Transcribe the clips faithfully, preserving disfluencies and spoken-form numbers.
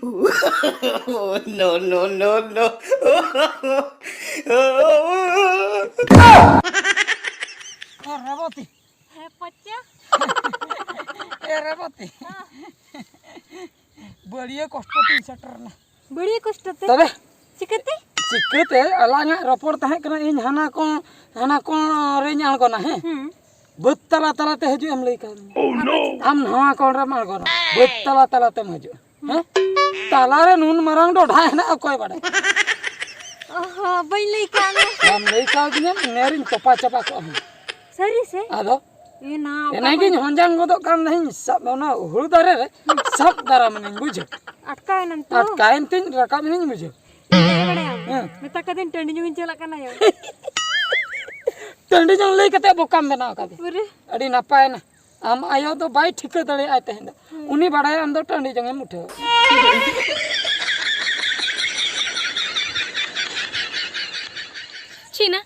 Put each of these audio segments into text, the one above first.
Oh, no, no, no, no. ᱮ ᱨᱮᱵᱚᱛᱤ, ᱦᱮᱸ, ᱯᱚᱪᱟ᱾ ᱮ ᱨᱮᱵᱚᱛᱤ, ᱵᱟᱹᱲᱤᱭᱟᱹ ᱠᱚᱥᱴᱚ ᱛᱤᱧ ᱥᱮᱴᱮᱨ ᱮᱱᱟ᱾ ᱵᱟᱹᱲᱤᱭᱟᱹ ᱠᱚᱥᱴᱚ ᱛᱮ? ᱛᱚᱵᱮ? ᱪᱤᱠᱟᱹᱛᱮ? ᱪᱤᱠᱟᱹᱛᱮ? ᱟᱞᱟᱝᱟᱜ ᱨᱚᱯᱚᱲ ᱛᱟᱦᱮᱸ ᱠᱟᱱᱟ, ᱤᱧ ᱦᱟᱱᱟ ᱠᱚ, ᱦᱟᱱᱟ ᱠᱚ ᱨᱮᱧ ᱟᱬᱜᱚᱱᱟ, ᱦᱮᱸ? ᱦᱩᱸ᱾ ᱵᱟᱹᱫᱽ ᱛᱟᱞᱟ ᱛᱟᱞᱟ ᱛᱮ ᱦᱤᱡᱩᱜ ᱮᱢ ᱞᱟᱹᱭ ᱠᱟᱣᱫᱤᱧᱟ᱾ Oh, no. ᱟᱢ ᱱᱚᱣᱟ ᱠᱚᱬ ᱨᱮᱢ ᱟᱬᱜᱚᱱᱟ, ᱵᱟᱹᱫᱽ ᱛᱟᱞᱟ ᱛᱟᱞᱟ ᱛᱮᱢ ᱦᱤᱡᱩᱜᱼᱟ, ᱦᱮᱸ? ᱛᱟᱞᱟᱨᱮ ᱱᱩᱱ ᱢᱟᱨᱟᱝ ᱰᱚᱰᱷᱟ ᱦᱮᱱᱟᱜᱼᱟ, ᱚᱠᱚᱭ ᱵᱟᱰᱟᱭ? ᱚ ᱦᱚᱸ, ᱵᱟᱹᱧ ᱞᱟᱹᱭ ᱠᱟᱜ ᱢᱮ᱾ ᱵᱟᱢ ᱞᱟᱹᱭ ᱠᱟᱣᱫᱤᱧᱟ, ᱱᱮᱨᱤᱧ ᱛᱚᱯᱟ ᱪᱟᱵᱟ ᱠᱚᱜᱼᱟ ᱦᱩᱱᱟᱹᱝ᱾ ᱥᱟᱹᱨᱤ ᱥᱮ? ᱟᱫᱚ ᱮ ᱱᱟ, ᱚᱠᱟ ᱮᱱᱮ ᱠᱷᱚᱱ ᱜᱤᱧ ᱦᱚᱸᱡᱟᱝ ᱜᱚᱫᱚᱜ ᱠᱟᱱ ᱛᱟᱦᱮᱸᱧ, ᱥᱟᱵ, ᱚᱱᱟ ᱦᱩᱲᱩ ᱫᱟᱨᱮ ᱨᱮ ᱥᱟᱵ ᱫᱟᱨᱟᱢ ᱮᱱᱟᱹᱧ, ᱵᱩᱡᱷᱟᱹᱣ᱾ ᱟᱴᱠᱟᱣ ᱮᱱᱟᱢ ᱛᱚ? ᱟᱴᱠᱟᱣᱮᱱ ᱛᱤᱧ, ᱨᱟᱠᱟᱵ ᱮᱱᱟᱹᱧ, ᱵᱩᱡᱷᱟᱹᱣ᱾ ᱤᱧ ᱵᱟᱲᱟᱭᱟᱢ? ᱦᱮᱸ᱾ ᱢᱮᱛᱟ ᱠᱟᱹᱫᱟᱹᱧ ᱴᱟᱺᱰᱤ ᱧᱚᱜ ᱤᱧ ᱪᱟᱞᱟᱜ ᱠᱟᱱᱟ ᱭᱳ᱾ ᱴᱟᱺᱰᱤ ᱡᱚᱝ ᱞᱟᱹᱭ ᱠᱟᱛᱮ ᱵᱚᱠᱟᱢ ᱵᱮᱱᱟᱣ ᱠᱟᱫᱮ᱾ ᱯᱩᱨᱟᱹ᱾ ᱟᱹᱰᱤ ᱱᱟᱯᱟᱭ ᱮᱱᱟ᱾ ᱟᱢ ᱟᱭᱳ ᱫᱚ ᱵᱟᱭ ᱴᱷᱤᱠᱟᱹ ᱫᱟᱲᱮᱭᱟᱜᱼᱟ ᱛᱮᱦᱮᱧ ᱫᱚ᱾ ᱦᱩᱸ᱾ ᱩᱱᱤ ᱵᱟᱲᱟᱭᱟ ᱟᱢ ᱫᱚ ᱴᱟᱺᱰᱤ ᱡᱚᱝ ᱮᱢ ᱩᱴᱷᱟᱹᱣ᱾ ᱪᱷᱤ ᱱᱟ,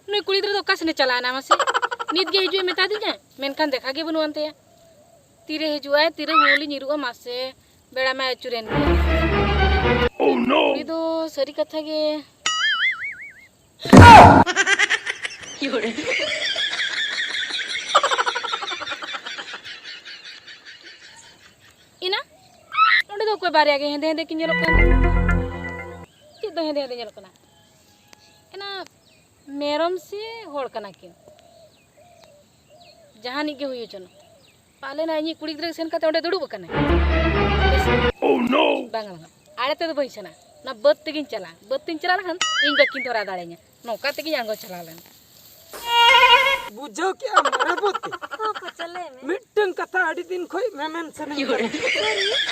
ᱱᱩᱭ ᱠᱩᱲᱤ ᱜᱤᱫᱽᱨᱟᱹ ᱫᱚ ᱚᱠᱟ ᱥᱮᱱᱮ ᱪᱟᱞᱟᱣ ᱮᱱᱟ ᱢᱟᱥᱮ? ᱱᱤᱛ ᱜᱮ ᱦᱤᱡᱩᱜ ᱮ ᱢᱮᱛᱟ ᱫᱤᱧᱟ, ᱢᱮᱱᱠᱷᱟᱱ ᱫᱮᱠᱷᱟ ᱜᱮ ᱵᱟᱹᱱᱩᱜ ᱟᱱ ᱛᱟᱭᱟ᱾ ᱛᱤᱨᱮ ᱦᱤᱡᱩᱜ ᱟᱭ, ᱛᱤᱨᱮ ᱦᱩᱲᱩ ᱞᱤᱧ ᱤᱨᱚᱜᱼᱟ ᱢᱟᱥᱮ? ᱵᱮᱲᱟ ᱢᱟᱭ ᱟᱹᱪᱩᱨᱮᱱ ᱜᱮ᱾ Oh, no! ᱩᱱᱤ ᱫᱚ ᱥᱟᱹᱨᱤ ᱠᱟᱛᱷᱟ ᱜᱮ᱾ ᱮᱱᱟ ᱱᱚᱸᱰᱮ ᱫᱚ ᱚᱠᱚᱭ ᱵᱟᱨᱭᱟ ᱜᱮ ᱦᱮᱸᱫᱮ ᱦᱮᱸᱫᱮ ᱠᱤᱱ ᱧᱮᱞᱚᱜ ᱠᱟᱱᱟ? ᱪᱮᱫ ᱫᱚ ᱦᱮᱸᱫᱮ ᱦᱮᱸᱫᱮ ᱧᱮᱞᱚᱜ ᱠᱟᱱᱟ? ᱮᱱᱟ ᱢᱮᱨᱚᱢ ᱥᱮ ᱦᱚᱲ ᱠᱟᱱᱟ ᱠᱤᱱ? ᱡᱟᱦᱟᱱᱤᱡ ᱜᱮ ᱦᱩᱭ ᱦᱚᱪᱚᱱ᱾ ᱯᱟᱞᱮᱱᱟ ᱤᱧᱤᱡ ᱠᱩᱲᱤ ᱜᱤᱫᱽᱨᱟᱹ ᱥᱮᱱ ᱠᱟᱛᱮ ᱚᱸᱰᱮ ᱫᱩᱲᱩᱵ ᱟᱠᱟᱱᱟᱭ᱾ Oh, no! ᱵᱟᱝᱟ, ᱵᱟᱝᱟ, ᱟᱲᱮ ᱛᱮᱫᱚ ᱵᱟᱹᱧ ᱥᱮᱱᱟ᱾ ᱚᱱᱟ ᱵᱟᱹᱫᱽ ᱛᱮᱜᱤᱧ ᱪᱟᱞᱟᱜᱼᱟ᱾ ᱵᱟᱹᱫᱽ ᱛᱤᱧ ᱪᱟᱞᱟᱣ ᱞᱮᱠᱷᱟᱱ ᱤᱧ ᱵᱟᱹᱠᱤᱱ ᱫᱷᱚᱨᱟᱣ ᱫᱟᱲᱮᱭᱟᱹᱧᱟ᱾ ᱱᱚᱝᱠᱟ ᱛᱮᱜᱤᱧ ᱟᱬᱜᱚ ᱪᱟᱞᱟᱣ ᱞᱮᱱᱟ᱾ ᱵᱩᱡᱷᱟᱹᱣ ᱠᱮᱜᱼᱟᱢ ᱨᱮᱵᱚᱛᱤ? ᱦᱚᱸ, ᱯᱚᱪᱟ, ᱞᱟᱹᱭ ᱢᱮ᱾ ᱢᱤᱫᱴᱟᱹᱝ ᱠᱟᱛᱷᱟ ᱟᱹᱰᱤ ᱫᱤᱱ ᱠᱷᱚᱡ ᱢᱮᱢᱮᱱ ᱥᱟᱱᱟᱧ ᱠᱟᱱᱟ᱾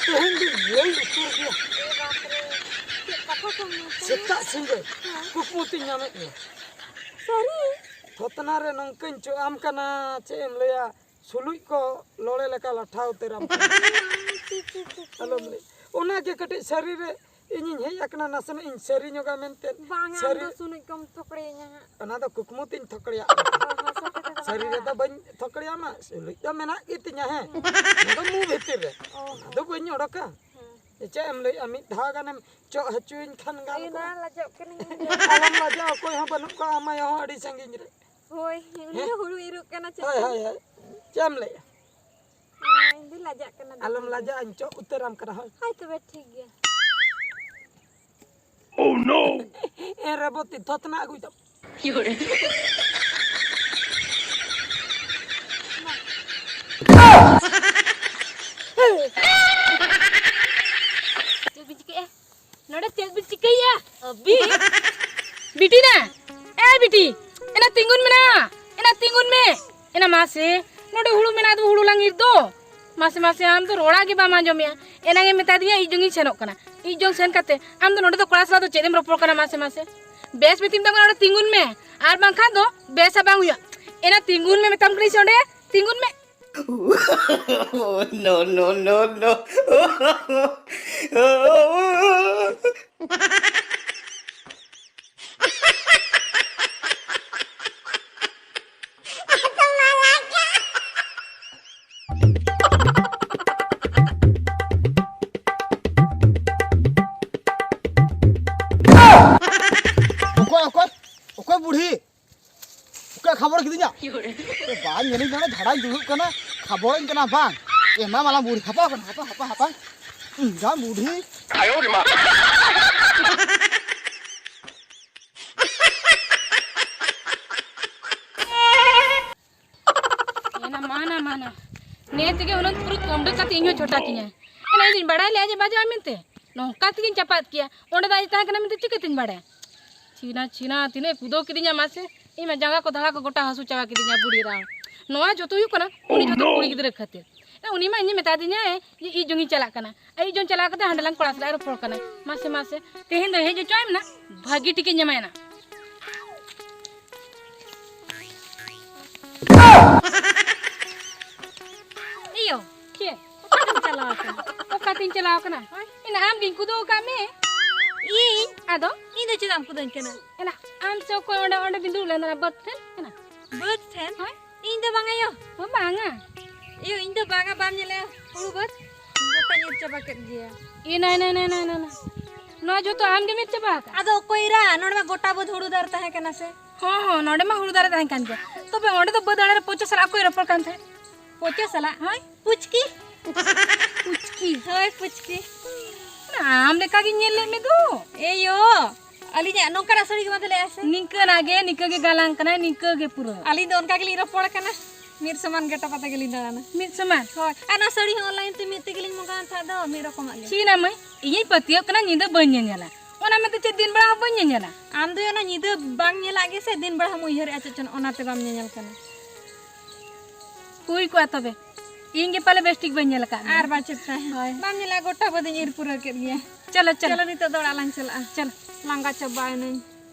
ᱛᱮᱦᱮᱧ ᱫᱚᱧ ᱞᱟᱹᱭ ᱩᱛᱟᱹᱨ ᱜᱮᱭᱟ᱾ ᱮ ᱵᱟᱯ ᱨᱮ, ᱪᱮᱫ ᱠᱟᱛᱷᱟ ᱠᱚᱢ ᱢᱮᱛᱟᱹᱧᱟ? ᱥᱮᱛᱟᱜ ᱥᱤᱸᱜᱟᱹᱲ ᱦᱮᱸ᱾ ᱠᱩᱠᱢᱩ ᱛᱤᱧ ᱧᱟᱢᱮᱫ ᱢᱮᱭᱟ᱾ ᱥᱟᱹᱨᱤ? ᱛᱷᱚᱛᱱᱟ ᱨᱮ ᱱᱚᱝᱠᱟᱧ ᱪᱚᱜ ᱟᱢ ᱠᱟᱱᱟ, ᱪᱮᱫ ᱮᱢ ᱞᱟᱹᱭᱟ? ᱥᱩᱞᱩᱡ ᱠᱚ ᱞᱚᱲᱮ ᱞᱮᱠᱟ ᱞᱟᱴᱷᱟ ᱩᱛᱟᱹᱨᱟᱢ ᱠᱟᱱᱟ᱾ ᱪᱤ, ᱪᱤ, ᱪᱤ, ᱪᱤ᱾ ᱟᱞᱚᱢ ᱞᱟᱹᱭ᱾ ᱚᱱᱟᱜᱮ ᱠᱟᱹᱴᱤᱡ ᱥᱟᱹᱨᱤ ᱨᱮ ᱤᱧᱤᱧ ᱦᱮᱡ ᱟᱠᱟᱱᱟ, ᱱᱟᱥᱮᱱᱟᱜ ᱤᱧ ᱥᱟᱹᱨᱤ ᱧᱚᱜᱟ ᱢᱮᱱᱛᱮ᱾ ᱵᱟᱝᱟ, ᱥᱟᱹᱨᱤ ᱟᱢ ᱫᱚ ᱥᱩᱱᱩᱡ ᱠᱚᱢ ᱛᱷᱚᱠᱲᱮᱭᱟᱹᱧᱟ ᱦᱟᱸᱜ᱾ ᱚᱱᱟ ᱫᱚ ᱠᱩᱠᱢᱩ ᱛᱤᱧ ᱛᱷᱚᱠᱲᱮᱭᱟᱜ ᱠᱟᱱᱟ᱾ ᱦᱳᱭ, ᱦᱳᱭ, ᱥᱟᱹᱨᱤ ᱛᱮᱫᱚ ᱥᱟᱹᱨᱤ ᱵᱟᱝᱟ᱾ ᱨᱮᱫᱚ ᱵᱟᱹᱧ ᱛᱷᱚᱠᱲᱮᱭᱟᱢᱟ, ᱥᱩᱞᱩᱡ ᱫᱚ ᱢᱮᱱᱟᱜ ᱜᱮᱛᱤᱧᱟ, ᱦᱮᱸ᱾ ᱦᱩᱸ᱾ ᱚᱱᱟ ᱫᱚ ᱢᱩ ᱵᱷᱤᱛᱤᱨ ᱨᱮ᱾ ᱚ᱾ ᱚᱱᱟ ᱫᱚ ᱵᱟᱹᱧ ᱚᱰᱚᱠᱟ᱾ ᱦᱩᱸ᱾ ᱪᱮᱫ ᱮᱢ ᱞᱟᱹᱭᱮᱜᱼᱟ? ᱢᱤᱫ ᱫᱷᱟᱣ ᱜᱟᱱᱮᱢ ᱪᱚᱜ ᱦᱚᱪᱚᱭᱤᱧ ᱠᱷᱟᱱ ᱜᱟᱱ ᱠᱚᱜᱼᱟ᱾ ᱞᱟᱡᱟᱜ ᱠᱟᱹᱱᱟᱹᱧ᱾ ᱟᱞᱚᱢ ᱞᱟᱡᱟᱜᱼᱟ, ᱚᱠᱚᱭ ᱦᱚᱸ ᱵᱟᱹᱱᱩᱜ ᱠᱚᱣᱟ, ᱟᱢ ᱟᱭᱳ ᱦᱚᱸ ᱟᱹᱰᱤ ᱥᱟᱺᱜᱤᱧ ᱨᱮ᱾ ᱦᱳᱭ, ᱩᱱᱤ ᱦᱮᱸ? ᱫᱚ ᱦᱩᱲᱩ ᱤᱨᱚᱜ ᱠᱟᱱᱟ ᱪᱮᱫ? ᱦᱳᱭ, ᱦᱳᱭ, ᱦᱳᱭ᱾ ᱪᱮᱫ ᱮᱢ ᱞᱟᱹᱭᱮᱜᱼᱟ? ᱦᱳᱭ, ᱤᱧ ᱫᱚ ᱞᱟᱡᱟᱜ ᱠᱟᱱᱟ ᱫᱚᱢᱮ᱾ ᱟᱞᱚᱢ ᱞᱟᱡᱟᱜᱼᱟ, ᱤᱧ ᱪᱚᱜ ᱩᱛᱟᱹᱨᱟᱢ ᱠᱟᱱᱟ, ᱦᱳᱭ᱾ ᱦᱳᱭ, ᱛᱚᱵᱮ ᱴᱷᱤᱠ ᱜᱮᱭᱟ᱾ Oh no! ᱮ ᱨᱮ ᱵᱚᱛᱤ, ᱛᱷᱚᱛᱱᱟ ᱟᱹᱜᱩᱭ ᱛᱟᱢ᱾ ᱪᱮᱫ ᱵᱤᱱ ᱪᱤᱠᱟᱹᱭᱮᱜᱼᱟ? ᱱᱚᱰᱮ ᱪᱮᱫ ᱵᱤᱱ ᱪᱤᱠᱟᱹᱭᱮᱜᱼᱟ? ᱟᱹᱵᱤᱱ? ᱵᱤᱴᱤ ᱱᱟ, ᱮ ᱵᱤᱴᱤ, ᱮᱱᱟ ᱛᱤᱸᱜᱩᱱ ᱢᱮ ᱱᱟ, ᱮᱱᱟ ᱛᱤᱸᱜᱩᱱ ᱢᱮ᱾ ᱮᱱᱟ ᱢᱟᱥᱮ, ᱱᱚᱰᱮ ᱦᱩᱲᱩ ᱢᱮᱱᱟᱜ ᱫᱚ, ᱦᱩᱲᱩ ᱞᱟᱝ ᱤᱨ ᱫᱚ᱾ ᱢᱟᱥᱮ, ᱢᱟᱥᱮ, ᱟᱢ ᱫᱚ ᱨᱚᱲᱟᱜ ᱜᱮ ᱵᱟᱢ ᱟᱸᱡᱚᱢᱮᱜᱼᱟ᱾ ᱮᱱᱟᱝ ᱮᱢ ᱢᱮᱛᱟ ᱫᱤᱧᱟ ᱤᱨ ᱡᱚᱝ ᱤᱧ ᱥᱮᱱᱚᱜ ᱠᱟᱱᱟ᱾ ᱤᱨ ᱡᱚᱝ ᱥᱮᱱ ᱠᱟᱛᱮ ᱟᱢ ᱫᱚ ᱱᱚᱰᱮ ᱫᱚ ᱠᱚᱲᱟ ᱥᱟᱞᱟᱜ ᱫᱚ ᱪᱮᱫ ᱮᱢ ᱨᱚᱯᱚᱲ ᱠᱟᱱᱟ? ᱢᱟᱥᱮ, ᱢᱟᱥᱮ, ᱵᱮᱥ ᱵᱤᱴᱤ ᱢᱮᱛᱟᱢ ᱠᱟᱱᱟ, ᱚᱸᱰᱮ ᱛᱤᱸᱜᱩᱱ ᱢᱮ, ᱟᱨ ᱵᱟᱝᱠᱷᱟᱱ ᱫᱚ ᱵᱮᱥᱟ ᱵᱟᱝ ᱦᱩᱭᱩᱜᱼᱟ᱾ ᱮᱱᱟ ᱛᱤᱸᱜᱩᱱ ᱢᱮ ᱢᱮᱛᱟᱢ ᱠᱟᱹᱱᱟᱹᱧ ᱥᱮ, ᱚᱸᱰᱮ ᱛᱤᱸᱜᱩᱱ ᱢᱮ᱾ No, no, no, no. ᱚᱠᱚᱭ, ᱚᱠᱚᱭ, ᱚᱠᱚᱭ ᱵᱩᱲᱦᱤ? ᱚᱠᱚᱭ ᱠᱷᱟᱵᱚᱲ ᱠᱤᱫᱤᱧᱟ? ᱮ ᱵᱟᱝ, ᱧᱮᱞᱤᱧ ᱠᱟᱱᱟ, ᱡᱷᱟᱲᱟᱧ ᱫᱩᱲᱩᱵ ᱠᱟᱱᱟ, ᱠᱷᱟᱵᱚᱲᱟᱹᱧ ᱠᱟᱱᱟ ᱵᱟᱝ᱾ ᱮ ᱢᱟ, ᱢᱟᱞᱟᱝ ᱵᱩᱲᱦᱤ, ᱦᱟᱯᱟ ᱠᱟᱱᱟ, ᱦᱟᱯᱟ, ᱦᱟᱯᱟ, ᱦᱟᱯᱟ᱾ ᱤᱧ ᱫᱟ ᱵᱩᱲᱦᱤ᱾ ᱮᱱᱟ ᱢᱟᱱᱟ, ᱢᱟᱱᱟ᱾ ᱱᱤᱭᱟᱹ ᱛᱮᱜᱮ ᱩᱱᱟᱹᱜ ᱯᱩᱨᱟᱹ ᱠᱚᱢᱰᱟᱹ ᱠᱟᱛᱮ ᱤᱧ ᱦᱚᱸ ᱪᱷᱚᱴᱟ ᱠᱤᱧᱟᱭ᱾ ᱮᱱᱟ ᱤᱧ ᱫᱩᱧ ᱵᱟᱲᱟᱭ ᱞᱮᱜᱼᱟ ᱡᱮ ᱵᱟᱡᱟᱜᱼᱟ ᱢᱮᱱᱛᱮ᱾ ᱱᱚᱝᱠᱟ ᱛᱮᱜᱤᱧ ᱪᱟᱯᱟᱫ ᱠᱮᱭᱟ᱾ ᱚᱸᱰᱮ ᱫᱚ ᱟᱡ ᱛᱟᱦᱮᱸ ᱠᱟᱱᱟ ᱢᱮᱱᱛᱮ ᱪᱤᱠᱟᱹᱛᱤᱧ ᱵᱟᱲᱟᱭᱟ? ᱪᱷᱤᱱᱟ, ᱪᱷᱤᱱᱟ, ᱛᱤᱱᱟᱹᱜ ᱮ ᱠᱩᱫᱟᱹᱣ ᱠᱤᱫᱤᱧᱟ ᱢᱟᱥᱮ᱾ ᱤᱧ ᱢᱟ ᱡᱟᱸᱜᱟ ᱠᱚ ᱫᱷᱟᱲᱟ ᱠᱚ ᱜᱚᱴᱟ ᱦᱟᱹᱥᱩ ᱪᱟᱵᱟ ᱠᱤᱫᱤᱧᱟ ᱵᱩᱲᱦᱤ ᱮᱨᱟ᱾ ᱱᱚᱣᱟ ᱡᱚᱛᱚ ᱦᱩᱭᱩᱜ ᱠᱟᱱᱟ ᱩᱱᱤ ᱡᱚᱛᱚ ᱠᱩᱲᱤ ᱜᱤᱫᱽᱨᱟᱹ ᱠᱷᱟᱹᱛᱤᱨ᱾ ᱮ, ᱩᱱᱤ ᱢᱟ ᱤᱧᱮ ᱢᱮᱛᱟ ᱫᱤᱧᱟᱭ ᱡᱮ ᱤᱡ ᱡᱚᱝ ᱤᱧ ᱪᱟᱞᱟᱜ ᱠᱟᱱᱟ᱾ ᱟᱨ ᱤᱡ ᱡᱚᱝ ᱪᱟᱞᱟᱣ ᱠᱟᱛᱮ ᱦᱟᱸᱰᱮ ᱞᱟᱝ ᱠᱚᱲᱟ ᱥᱟᱞᱟᱜ ᱮ ᱨᱚᱯᱚᱲ ᱠᱟᱱᱟ᱾ ᱢᱟᱥᱮ, ᱢᱟᱥᱮ, ᱛᱮᱦᱮᱧ ᱫᱚ ᱦᱮᱡ ᱦᱚᱪᱚᱣᱟᱭ ᱢᱮ ᱱᱟ, ᱵᱷᱟᱹᱜᱤ ᱴᱷᱤᱠ ᱤᱧ ᱮᱢᱟᱭᱟ ᱱᱟ᱾ ᱤᱭᱳ, ᱪᱮᱫ? ᱚᱠᱟᱛᱮᱢ ᱪᱟᱞᱟᱣ ᱟᱠᱟᱱᱟ? ᱚᱠᱟᱛᱤᱧ ᱪᱟᱞᱟᱣ ᱟᱠᱟᱱᱟ? ᱦᱳᱭ᱾ ᱮᱱᱟ ᱟᱢ ᱜᱤᱧ ᱠᱩᱫᱟᱹᱣ ᱟᱠᱟᱫ ᱢᱮ᱾ ᱤᱧ? ᱟᱫᱚ? ᱤᱧ ᱫᱚ ᱪᱮᱫᱟᱜ ᱮᱢ ᱠᱩᱫᱟᱹᱣ ᱟᱹᱧ ᱠᱟᱱᱟ? ᱮᱱᱟ ᱟᱢ ᱥᱮ ᱚᱠᱚᱭ ᱚᱸᱰᱮ, ᱚᱸᱰᱮ ᱵᱤᱱ ᱫᱩᱲᱩᱵ ᱞᱮᱱᱟ ᱵᱟᱹᱫᱽ ᱴᱷᱮᱱ? ᱮᱱᱟ? ᱵᱟᱹᱫᱽ ᱴᱷᱮᱱ? ᱦᱳᱭ᱾ ᱤᱧ ᱫᱚ ᱵᱟᱝᱟ ᱭᱳ᱾ ᱦᱚᱸ, ᱵᱟᱝᱟ᱾ ᱤᱭᱳ, ᱤᱧ ᱫᱚ ᱵᱟᱝᱟ, ᱵᱟᱢ ᱧᱮᱞᱮᱜᱼᱟ ᱦᱩᱲᱩ ᱵᱟᱹᱫᱽ? ᱡᱚᱛᱚᱧ ᱪᱟᱵᱟ ᱠᱮᱫ ᱜᱮᱭᱟ᱾ ᱮ ᱱᱟ, ᱱᱟ, ᱱᱟ᱾ ᱱᱚᱣᱟ ᱡᱚᱛᱚ ᱟᱢ ᱜᱮᱢ ᱤᱨ ᱪᱟᱵᱟ ᱟᱠᱟᱫ? ᱟᱫᱚ ᱚᱠᱚᱭ ᱤᱨᱟ? ᱱᱚᱰᱮ ᱢᱟ ᱜᱚᱴᱟ ᱵᱟᱹᱫᱽ ᱦᱩᱲᱩ ᱫᱟᱨᱮ ᱛᱟᱦᱮᱸ ᱠᱟᱱᱟ ᱥᱮ᱾ ᱦᱚᱸ, ᱦᱚᱸ, ᱱᱚᱰᱮ ᱢᱟ ᱦᱩᱲᱩ ᱫᱟᱨᱮ ᱛᱟᱦᱮᱸ ᱠᱟᱱ ᱜᱮᱭᱟ᱾ ᱛᱚᱵᱮ ᱚᱸᱰᱮ ᱫᱚ ᱵᱟᱹᱫᱽ ᱟᱲᱮ ᱨᱮ ᱯᱚᱪᱚ ᱥᱟᱞᱟᱜ ᱚᱠᱚᱭ ᱨᱚᱯᱚᱲ ᱠᱟᱱ ᱛᱟᱦᱮᱸᱫ? ᱯᱚᱪᱚ ᱥᱟᱞᱟᱜ? ᱦᱳᱭ᱾ ᱯᱩᱪᱠᱤ᱾ ᱯᱩᱪᱠᱤ? ᱦᱳᱭ, ᱯᱩᱪᱠᱤ᱾ ᱟᱢ ᱞᱮᱠᱟ ᱜᱤᱧ ᱧᱮᱞ ᱞᱮᱫ ᱢᱮ ᱫᱚ᱾ ᱮᱭᱳ, ᱟᱹᱞᱤᱧᱟᱜ ᱱᱚᱝᱠᱟᱱᱟᱜ ᱥᱟᱹᱲᱤ ᱜᱮ ᱵᱟᱸᱫᱮ ᱞᱮᱜᱼᱟ ᱥᱮ? ᱱᱤᱝᱠᱟᱹᱱᱟᱜ ᱜᱮ, ᱱᱤᱝᱠᱟᱹ ᱜᱮ ᱜᱟᱞᱟᱝ ᱠᱟᱱᱟᱭ, ᱱᱤᱝᱠᱟᱹ ᱜᱮ ᱯᱩᱨᱟᱹ᱾ ᱟᱹᱞᱤᱧ ᱫᱚ ᱚᱱᱠᱟ ᱜᱮᱞᱤᱧ ᱨᱚᱯᱚᱲ ᱠᱟᱱᱟ, ᱢᱤᱫ ᱥᱚᱢᱟᱱ ᱜᱮ ᱴᱟᱯᱟ ᱛᱮᱜᱮ ᱞᱤᱧ ᱫᱟᱬᱟᱱᱟ᱾ ᱢᱤᱫ ᱥᱚᱢᱟᱱ? ᱦᱳᱭ, ᱟᱨ ᱱᱚᱣᱟ ᱥᱟᱹᱲᱤ ᱦᱚᱸ online ᱛᱮ ᱢᱤᱫ ᱛᱮᱜᱮ ᱞᱤᱧ ᱢᱚᱸᱜᱟᱣ ᱮᱱ ᱛᱟᱦᱮᱸᱫ ᱫᱚ, ᱢᱤᱫ ᱨᱚᱠᱚᱢᱟᱜ ᱜᱮ᱾ ᱪᱷᱤ ᱱᱟ ᱢᱟᱹᱭ, ᱤᱧᱤᱧ ᱯᱟᱹᱛᱭᱟᱹᱣ ᱠᱟᱱᱟ ᱧᱤᱫᱟᱹ ᱵᱟᱹᱧ ᱧᱮᱧᱮᱞᱟ, ᱚᱱᱟ ᱢᱮᱱᱛᱮ ᱪᱮᱫ ᱫᱤᱱ ᱵᱮᱲᱟ ᱦᱚᱸ ᱵᱟᱹᱧ ᱧᱮᱧᱮᱞᱟ? ᱟᱢ ᱫᱚ ᱚᱱᱟ ᱧᱤᱫᱟᱹ ᱵᱟᱝ ᱧᱮᱞᱟᱜ ᱜᱮ ᱥᱮ ᱫᱤᱱ ᱵᱮᱲᱟ ᱦᱚᱸᱢ ᱩᱭᱦᱟᱹᱨᱮᱜᱼᱟ ᱪᱮᱫ ᱪᱚᱝ, ᱚᱱᱟᱛᱮ ᱵᱟᱢ ᱧᱮᱧᱮᱞ ᱠᱟᱱᱟ᱾ ᱦᱩᱭ ᱠᱚᱜᱼᱟ ᱛᱚᱵᱮ, ᱤᱧ ᱜᱮ ᱯᱟᱞᱮ ᱵᱮᱥ ᱴᱷᱤᱠ ᱵᱟᱹᱧ ᱧᱮᱞ ᱟᱠᱟᱫ ᱢᱮᱭᱟ᱾ ᱟᱨ ᱵᱟᱝ ᱪᱮᱫ ᱛᱟᱦᱮᱸ᱾ ᱦᱳᱭ᱾ ᱵᱟᱢ ᱧᱮᱞᱟ, ᱜᱚᱴᱟ ᱵᱟᱹᱫᱤᱧ ᱤᱨ ᱯᱩᱨᱟᱹᱣ ᱠᱮᱫ ᱜᱮᱭᱟ᱾ ᱪᱚᱞᱚ, ᱪᱚᱞᱚ᱾ ᱪᱚᱞᱚ, ᱱᱤᱛᱚᱜ ᱫᱚ ᱚᱲᱟᱜ ᱞᱟᱝ ᱪᱟᱞᱟᱜᱼᱟ᱾ ᱪᱚᱞᱚ᱾ ᱞᱟᱸᱜᱟ ᱪᱟᱵᱟᱭᱮᱱᱟᱹᱧ᱾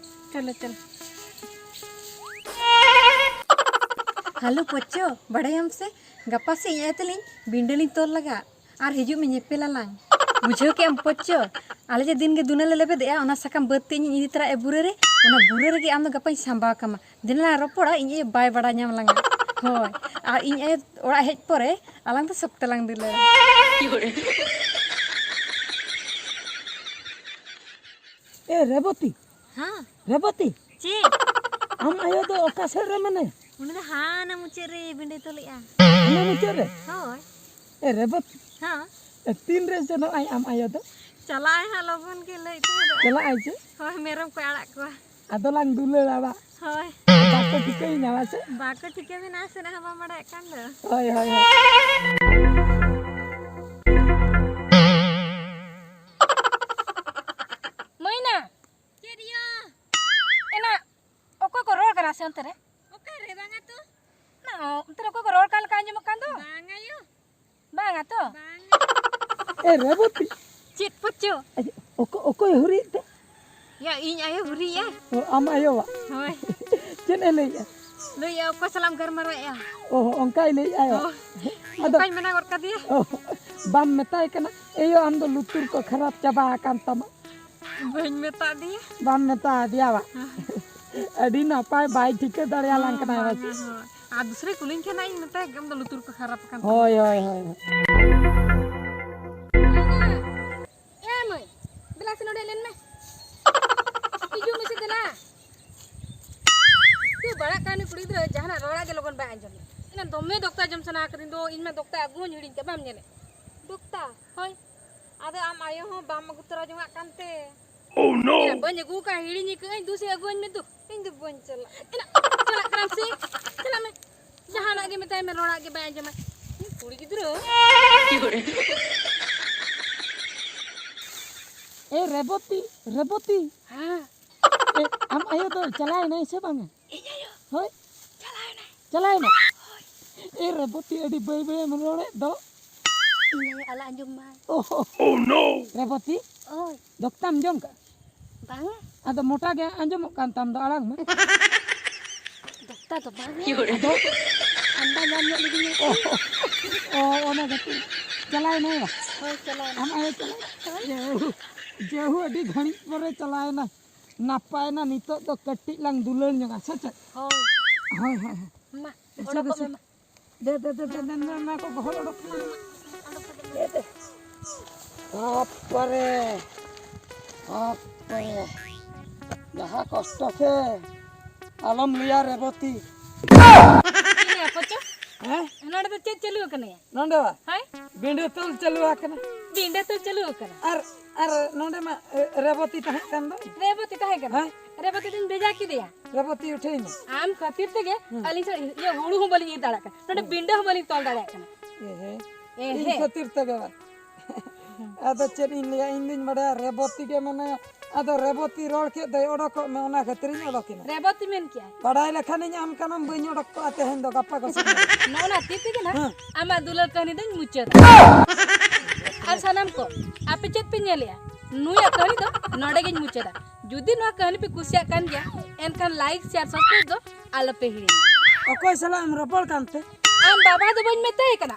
ᱪᱚᱞᱚ, ᱪᱚᱞᱚ᱾ ᱦᱮᱞᱳ ᱯᱚᱪᱪᱚ, ᱵᱟᱲᱟᱭᱟᱢ ᱥᱮ, ᱜᱟᱯᱟ ᱥᱮᱫ ᱤᱧ ᱟᱭᱳ ᱛᱟᱹᱞᱤᱧ ᱵᱤᱱᱰᱟᱹ ᱞᱤᱧ ᱛᱚᱞ ᱞᱟᱜᱟᱜ᱾ ᱟᱨ ᱦᱤᱡᱩᱜ ᱢᱮ, ᱧᱮᱯᱮᱞ ᱟᱞᱟᱝ᱾ ᱵᱩᱡᱷᱟᱹᱣ ᱠᱮᱜ ᱟᱢ ᱯᱚᱪᱪᱚ? ᱟᱞᱮ ᱡᱮ ᱫᱤᱱ ᱜᱮ ᱫᱩᱱᱟᱹ ᱞᱮ ᱞᱮᱵᱮᱫᱮᱜᱼᱟ, ᱚᱱᱟ ᱥᱟᱠᱟᱢ ᱵᱟᱹᱫᱽ ᱛᱮ ᱤᱧᱤᱧ ᱤᱫᱤ ᱛᱚᱨᱟᱭᱟ ᱵᱩᱨᱟᱹ ᱨᱮ, ᱚᱱᱟ ᱵᱩᱨᱟᱹ ᱨᱮᱜᱮ ᱟᱢ ᱫᱚ ᱜᱟᱯᱟᱧ ᱥᱟᱢᱵᱟᱣ ᱠᱟᱢᱟ᱾ ᱫᱮᱞᱟ ᱞᱟᱝ ᱨᱚᱯᱚᱲᱟ, ᱤᱧ ᱟᱭᱳ ᱵᱟᱭ ᱵᱟᱲᱟᱭ ᱧᱟᱢ ᱞᱟᱝᱟ᱾ ᱦᱳᱭ, ᱟᱨ ᱤᱧ ᱟᱭᱳ ᱚᱲᱟᱜ ᱦᱮᱡ ᱯᱚᱨᱮ ᱟᱞᱟᱝ ᱫᱚ ᱥᱚᱠᱛᱚ ᱞᱟᱝ ᱫᱩᱞᱟᱹᱲᱟ᱾ ᱮ ᱨᱮᱵᱚᱛᱤ, ᱦᱮᱸ? ᱨᱮᱵᱚᱛᱤ, ᱪᱮᱫ? ᱟᱢ ᱟᱭᱳ ᱫᱚ ᱚᱠᱟ ᱥᱮᱫ ᱨᱮ ᱢᱮᱱᱟᱭᱟ? ᱩᱱᱤ ᱫᱚ ᱦᱟᱱᱟ ᱢᱩᱪᱟᱹᱫ ᱨᱮ ᱵᱤᱸᱰᱟᱹᱭ ᱛᱚᱞᱮᱜᱼᱟ᱾ ᱦᱟᱱᱟ ᱢᱩᱪᱟᱹᱫ ᱨᱮ? ᱦᱳᱭ᱾ ᱮ ᱨᱮᱵᱚᱛᱤ, ᱦᱮᱸ? ᱮ, ᱛᱤᱱ ᱨᱮ ᱥᱮᱱᱚᱜ ᱟᱭ ᱟᱢ ᱟᱭᱳ ᱫᱚ? ᱪᱟᱞᱟᱜ ᱟᱭ ᱦᱟᱸᱜ ᱞᱚᱜᱚᱱ ᱜᱮ, ᱞᱟᱹᱭᱮᱫ ᱛᱟᱦᱮᱸ ᱫᱚ᱾ ᱪᱟᱞᱟᱜ ᱟᱭ ᱪᱮ? ᱦᱳᱭ, ᱢᱮᱨᱚᱢ ᱠᱚᱭ ᱟᱲᱟᱜ ᱠᱚᱣᱟ᱾ ᱟᱫᱚ ᱞᱟᱝ ᱫᱩᱞᱟᱹᱲᱟ ᱵᱟ? ᱦᱳᱭ᱾ ᱵᱟᱠᱚ ᱴᱷᱤᱠᱟᱹᱭᱮᱧᱟ ᱵᱟ ᱥᱮ? ᱵᱟᱠᱚ ᱴᱷᱤᱠᱟᱹ ᱢᱮ, ᱱᱟᱥᱮᱱᱟᱜ ᱦᱚᱸ ᱵᱟᱢ ᱵᱟᱲᱟᱭᱚᱜ ᱠᱟᱱ ᱫᱚ᱾ ᱦᱳᱭ, ᱦᱳᱭ, ᱦᱳᱭ᱾ ᱢᱟᱹᱭᱱᱟ᱾ ᱪᱮᱫ ᱭᱟ? ᱮᱱᱟ ᱚᱠᱚᱭ ᱠᱚ ᱨᱚᱲ ᱠᱟᱱᱟ ᱥᱮ ᱚᱱᱛᱮ ᱨᱮ? ᱚᱠᱟ ᱨᱮ? ᱵᱟᱝᱟ ᱛᱚ᱾ ᱱᱟ, ᱚᱱᱛᱮ ᱨᱮ ᱚᱠᱚᱭ ᱠᱚ ᱨᱚᱲ ᱠᱟᱱ ᱞᱮᱠᱟ ᱟᱸᱡᱚᱢᱚᱜ ᱠᱟᱱ ᱫᱚ? ᱵᱟᱝᱟ ᱭᱳ᱾ ᱵᱟᱝᱟ ᱛᱚ? ᱵᱟᱝᱟ᱾ ᱮ ᱨᱮᱵᱚᱛᱤ᱾ ᱪᱮᱫ ᱯᱚᱪᱚ? ᱚᱠᱚ-, ᱚᱠᱚᱭ ᱦᱩᱨᱤᱡ ᱛᱮ? ᱭᱟ, ᱤᱧ ᱟᱭᱳ ᱦᱩᱨᱤᱡ ᱟᱭ᱾ ᱚ, ᱟᱢ ᱟᱭᱳᱣᱟᱜ? ᱦᱳᱭ᱾ ᱪᱮᱫ ᱮ ᱞᱟᱹᱭᱮᱜᱼᱟ? ᱞᱟᱹᱭᱮᱜᱼᱟ, ᱚᱠᱚᱭ ᱥᱟᱞᱟᱜ ᱮᱢ ᱜᱟᱞᱢᱟᱨᱟᱣᱮᱜᱼᱟ? ᱚ, ᱚᱱᱠᱟᱭ ᱞᱟᱹᱭᱮᱜᱼᱟ᱾ ᱦᱳᱭ᱾ ᱟᱫᱚ ᱚᱱᱠᱟᱧ ᱢᱮᱱᱟ ᱜᱚᱫ ᱠᱟᱫᱮᱭᱟ᱾ ᱚ, ᱵᱟᱢ ᱢᱮᱛᱟᱭ ᱠᱟᱱᱟ? ᱮᱭᱳ, ᱟᱢ ᱫᱚ ᱞᱩᱛᱩᱨ ᱠᱚ ᱠᱷᱟᱨᱟᱯ ᱪᱟᱵᱟ ᱟᱠᱟᱱ ᱛᱟᱢᱟ᱾ ᱵᱟᱹᱧ ᱢᱮᱛᱟ ᱫᱮᱭᱟ᱾ ᱵᱟᱢ ᱢᱮᱛᱟ ᱫᱮᱭᱟ ᱵᱟ? ᱦᱮᱸ᱾ ᱟᱹᱰᱤ ᱱᱟᱯᱟᱭ, ᱵᱟᱭ ᱴᱷᱤᱠᱟᱹ ᱫᱟᱲᱮᱭᱟᱞᱟᱝ ᱦᱮᱸ, ᱠᱟᱱᱟ ᱵᱟᱝᱟ, ᱵᱟᱥᱮ᱾ ᱦᱮᱸ᱾ ᱟᱨ ᱫᱩᱥᱨᱟᱹ ᱠᱩᱞᱤᱧ ᱠᱷᱟᱱ ᱤᱧ ᱢᱮᱛᱟᱭᱟ, ᱟᱢ ᱫᱚ ᱞᱩᱛᱩᱨ ᱠᱚ ᱠᱷᱟᱨᱟᱯ ᱟᱠᱟᱱ ᱛᱟᱢᱟ᱾ ᱦᱳᱭ, ᱦᱳᱭ, ᱦᱳᱭ, ᱦᱳᱭ᱾ ᱞᱮᱱ ᱢᱮ᱾ ᱦᱤᱡᱩᱜ ᱢᱮᱥᱮ ᱫᱮᱞᱟ᱾ ᱛᱩ ᱵᱟᱲᱟᱜ ᱠᱟᱱ ᱠᱩᱲᱤ ᱜᱤᱫᱽᱨᱟᱹ ᱡᱟᱦᱟᱱᱟᱜ ᱨᱚᱲᱟᱜ ᱜᱮ ᱞᱚᱜᱚᱱ ᱵᱟᱭ ᱟᱸᱡᱚᱢ ᱞᱮᱫ᱾ ᱮᱱᱟ ᱫᱚᱢᱮ ᱫᱚᱠᱛᱟ ᱡᱚᱢ ᱥᱟᱱᱟ ᱠᱟᱹᱫᱤᱧ ᱫᱚ, ᱤᱧ ᱢᱟ ᱫᱚᱠᱛᱟ ᱟᱹᱜᱩ ᱦᱚᱸᱧ ᱦᱤᱲᱤᱧ ᱠᱮᱫ, ᱵᱟᱢ ᱧᱮᱞᱮᱫ? ᱫᱚᱠᱛᱟ? ᱦᱳᱭ᱾ ᱟᱫᱚ ᱟᱢ ᱟᱭᱳ ᱦᱚᱸ ᱵᱟᱢ ᱟᱹᱜᱩ ᱛᱚᱨᱟ ᱡᱚᱝᱟᱜ ᱠᱟᱱᱛᱮ᱾ Oh no! ᱮᱱᱟ ᱵᱟᱹᱧ ᱟᱹᱜᱩ ᱟᱠᱟᱫ, ᱦᱤᱲᱤᱧ ᱟᱹᱠᱟᱹᱜ ᱟᱹᱧ, ᱫᱩ ᱥᱮ ᱟᱹᱜᱩᱣᱟᱹᱧ ᱢᱮ ᱫᱩ᱾ ᱤᱧ ᱫᱚ ᱵᱟᱹᱧ ᱪᱟᱞᱟᱜ᱾ ᱮᱱᱟ ᱪᱟᱞᱟᱜ ᱠᱟᱱᱟᱢ ᱥᱮ? ᱪᱟᱞᱟᱜ ᱢᱮ᱾ ᱡᱟᱦᱟᱱᱟᱜ ᱜᱮ ᱢᱮᱛᱟᱭ ᱢᱮ, ᱨᱚᱲᱟᱜ ᱜᱮ ᱵᱟᱭ ᱟᱸᱡᱚᱢᱟ᱾ ᱠᱩᱲᱤ ᱜᱤᱫᱽᱨᱟᱹ᱾ ᱮ ᱨᱮᱵᱚᱛᱤ, ᱨᱮᱵᱚᱛᱤ᱾ ᱦᱮᱸ᱾ ᱮ, ᱟᱢ ᱟᱭᱳ ᱫᱚ ᱪᱟᱞᱟᱣ ᱮᱱᱟᱭ ᱥᱮ ᱵᱟᱝᱟ? ᱤᱧ ᱟᱭᱳ? ᱦᱳᱭ᱾ ᱪᱟᱞᱟᱣ ᱮᱱᱟᱭ᱾ ᱪᱟᱞᱟᱣ ᱮᱱᱟ? ᱦᱳᱭ᱾ ᱮ ᱨᱮᱵᱚᱛᱤ, ᱟᱹᱰᱤ ᱵᱟᱹᱭ ᱵᱟᱹᱭ ᱮᱢ ᱨᱚᱲᱮᱫ ᱫᱚ᱾ ᱤᱧ ᱟᱭᱳ ᱟᱞᱚ ᱟᱸᱡᱚᱢ ᱢᱟᱭ᱾ ᱳᱦᱳ᱾ Oh no! ᱨᱮᱵᱚᱛᱤ, ᱳᱭ᱾ ᱫᱚᱠᱛᱟᱢ ᱡᱚᱢ ᱠᱟᱜᱼᱟ? ᱵᱟᱝᱟ᱾ ᱟᱫᱚ ᱢᱚᱴᱟ ᱜᱮ ᱟᱸᱡᱚᱢᱚᱜ ᱠᱟᱱ ᱛᱟᱢ ᱫᱚ ᱟᱲᱟᱝ ᱢᱟ᱾ ᱫᱚᱠᱛᱟ ᱫᱚ ᱵᱟᱝᱟ᱾ ᱟᱫᱚ? ᱴᱷᱟᱱᱰᱟ ᱧᱟᱢ ᱧᱚᱜ ᱞᱤᱫᱤᱧᱟ᱾ ᱳᱦᱳ᱾ ᱚ, ᱚᱱᱟ ᱠᱷᱟᱹᱛᱤᱨ᱾ ᱪᱟᱞᱟᱣ ᱮᱱᱟᱭ ᱵᱟ? ᱦᱳᱭ, ᱪᱟᱞᱟᱣ ᱮᱱᱟ᱾ ᱟᱢ ᱟᱭᱳ ᱪᱟᱞᱟᱣ? ᱦᱳᱭ᱾ ᱡᱟᱹᱦᱩ, ᱡᱟᱹᱦᱩ ᱟᱹᱰᱤ ᱜᱷᱟᱹᱲᱤᱡ ᱯᱚᱨᱮ ᱪᱟᱞᱟᱣ ᱮᱱᱟ᱾ ᱱᱟᱯᱟᱭ ᱮᱱᱟ, ᱱᱤᱛᱚᱜ ᱫᱚ ᱠᱟᱹᱴᱤᱡ ᱞᱟᱝ ᱫᱩᱞᱟᱹᱲ ᱧᱚᱜᱟ, ᱥᱮ ᱪᱮᱫ? ᱦᱳᱭ᱾ ᱦᱳᱭ, ᱦᱳᱭ, ᱦᱳᱭ᱾ ᱢᱟ, ᱮᱥᱮ ᱚᱰᱚᱠᱚᱜ ᱵᱮᱥᱮ᱾ ᱢᱮ ᱢᱟ᱾ ᱫᱮ, ᱫᱮ, ᱫᱮ, ᱫᱮ, ᱫᱮ, ᱱᱚᱣᱟ ᱠᱚ ᱜᱚᱦᱚᱲ ᱚᱰᱚᱠ ᱢᱮ᱾ ᱫᱮ, ᱫᱮ᱾ ᱵᱟᱯ ᱨᱮ, ᱵᱟᱯ ᱨᱮ᱾ ᱡᱟᱦᱟᱸ ᱠᱚᱥᱴᱚ ᱥᱮ, ᱟᱞᱚᱢ ᱞᱟᱹᱭᱟ ᱨᱮᱵᱚᱛᱤ᱾ ᱪᱮᱫ ᱞᱟᱹᱭᱟ ᱠᱚᱪᱚ? ᱦᱮᱸ? ᱱᱚᱰᱮ ᱫᱚ ᱪᱮᱫ ᱪᱟᱹᱞᱩ ᱟᱠᱟᱱᱟ ᱭᱟ? ᱱᱚᱰᱮ ᱵᱟ? ᱦᱳᱭ? ᱵᱤᱸᱰᱟᱹ ᱛᱚᱞ ᱪᱟᱹᱞᱩ ᱟᱠᱟᱱᱟ᱾ ᱵᱤᱸᱰᱟᱹ ᱛᱚᱞ ᱪᱟᱹᱞᱩ ᱟᱠᱟᱱᱟ᱾ ᱟᱨ, ᱟᱨ ᱱᱚᱰᱮ ᱢᱟ, ᱮ, ᱨᱮᱵᱚᱛᱤ ᱛᱟᱦᱮᱸ ᱠᱟᱱ ᱫᱚ᱾ ᱨᱮᱵᱚᱛᱤ ᱛᱟᱦᱮᱸ ᱠᱟᱱᱟ? ᱦᱮᱸ? ᱨᱮᱵᱚᱛᱤ ᱫᱚᱧ ᱵᱷᱮᱡᱟ ᱠᱮᱫᱮᱭᱟ᱾ ᱨᱮᱵᱚᱛᱤ ᱩᱴᱷᱟᱹᱭ ᱢᱮ᱾ ᱟᱢ ᱠᱷᱟᱹᱛᱤᱨ ᱛᱮᱜᱮ ᱦᱩᱸ᱾ ᱟᱹᱞᱤᱧ ᱥᱟᱶ ᱤᱭᱟᱹ ᱦᱩᱲᱩ ᱦᱚᱸ ᱵᱟᱹᱞᱤᱧ ᱤᱨ ᱫᱟᱲᱮᱭᱟᱜ ᱠᱟᱱᱟ, ᱱᱚᱰᱮ ᱦᱩᱸ᱾ ᱵᱤᱸᱰᱟᱹ ᱦᱚᱸ ᱵᱟᱹᱞᱤᱧ ᱛᱚᱞ ᱫᱟᱲᱮᱭᱟᱜ ᱠᱟᱱᱟ᱾ ᱮᱦᱮ᱾ ᱮᱦᱮ᱾ ᱤᱧ ᱠᱷᱟᱹᱛᱤᱨ ᱛᱮᱜᱮ ᱵᱟ᱾ ᱦᱩᱸ᱾ ᱟᱫᱚ ᱪᱮᱫ ᱤᱧ ᱞᱟᱹᱭᱟ, ᱤᱧ ᱫᱩᱧ ᱵᱟᱰᱟᱭᱟ ᱨᱮᱵᱚᱛᱤ ᱜᱮ ᱢᱮᱱᱟᱭᱟ᱾ ᱟᱫᱚ ᱨᱮᱵᱚᱛᱤ ᱨᱚᱲ ᱠᱮᱫ ᱫᱚᱭ, ᱚᱰᱚᱠᱚᱜ ᱢᱮ, ᱚᱱᱟ ᱠᱷᱟᱹᱛᱤᱨᱤᱧ ᱚᱰᱚᱠᱮᱱᱟ᱾ ᱨᱮᱵᱚᱛᱤ ᱢᱮᱱ ᱠᱮᱜᱼᱟ? ᱵᱟᱰᱟᱭ ᱞᱮᱠᱷᱟᱱᱤᱧ ᱟᱢ ᱠᱟᱱᱟᱢ, ᱵᱟᱹᱧ ᱚᱰᱚᱠ ᱠᱚᱜᱼᱟ ᱛᱮᱦᱮᱧ ᱫᱚ, ᱜᱟᱯᱟ ᱠᱚ ᱥᱮᱫ᱾ ᱱᱚᱜᱼᱚ ᱱᱟ ᱛᱤ ᱛᱮᱜᱮ ᱱᱟᱜ ᱦᱮᱸ᱾ ᱟᱢᱟᱜ ᱫᱩᱞᱟᱹᱲ ᱠᱟᱹᱦᱱᱤ ᱫᱚᱧ ᱢᱩᱪᱟᱹᱫᱟ᱾ ᱟᱨ ᱥᱟᱱᱟᱢ ᱠᱚ, ᱟᱯᱮ ᱪᱮᱫ ᱯᱮ ᱧᱮᱞᱮᱜᱼᱟ? ᱱᱩᱭᱟᱜ ᱠᱟᱹᱦᱱᱤ ᱫᱚ ᱱᱚᱰᱮ ᱜᱤᱧ ᱢᱩᱪᱟᱹᱫᱟ᱾ ᱡᱩᱫᱤ ᱱᱚᱣᱟ ᱠᱟᱹᱦᱱᱤ ᱯᱮ ᱠᱩᱥᱤᱭᱟᱜ ᱠᱟᱱ ᱜᱮᱭᱟ, ᱮᱱᱠᱷᱟᱱ like, share, subscribe ᱫᱚ ᱟᱞᱚᱯᱮ ᱦᱤᱲᱤᱧᱟ᱾ ᱚᱠᱚᱭ ᱥᱟᱞᱟᱜ ᱮᱢ ᱨᱚᱯᱚᱲ ᱠᱟᱱᱛᱮ? ᱟᱢ ᱵᱟᱵᱟ ᱫᱚ ᱵᱟᱹᱧ ᱢᱮᱛᱟᱭ ᱠᱟᱱᱟ᱾